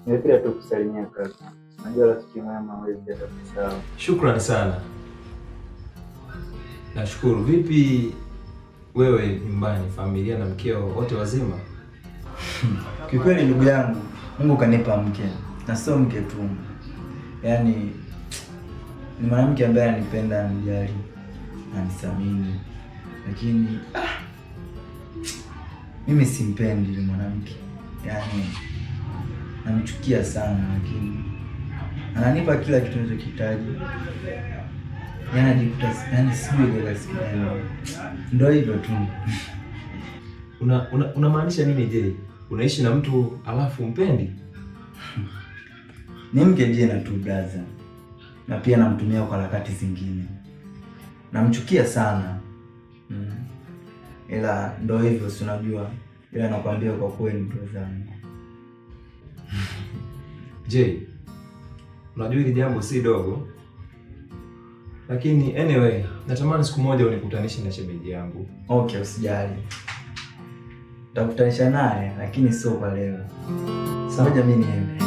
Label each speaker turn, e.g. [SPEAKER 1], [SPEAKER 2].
[SPEAKER 1] Nimependa tu kusalimia kaka. Unajua rafiki mwema hawezi hata kusahau.
[SPEAKER 2] Shukrani sana. Nashukuru. Vipi wewe nyumbani, familia na mkeo wote wazima?
[SPEAKER 3] Kikweli ndugu yangu, Mungu kanipa mke na sio mke tu, yaani ni mwanamke ambaye ananipenda, ananijali, ananithamini, lakini mimi simpendi yule mwanamke, yaani namchukia sana, lakini ananipa kila kitu ninachokihitaji. Yaani najikuta, yaani sijui kwa kiasi gani. Ndio hivyo tu.
[SPEAKER 2] Unamaanisha nini je? Unaishi na mtu alafu umpendi?
[SPEAKER 3] Ni mke jina tu brother, na pia namtumia kwa harakati zingine. Namchukia sana. Ila ndo hivyo, si unajua. Ila nakwambia kwa kweli brother wangu.
[SPEAKER 2] Je, unajua hili jambo si dogo. Lakini anyway, natamani siku moja unikutanishe na shemeji yangu.
[SPEAKER 3] Okay, usijali. Nitakutanisha naye lakini sio kwa leo. Ngoja mimi niende.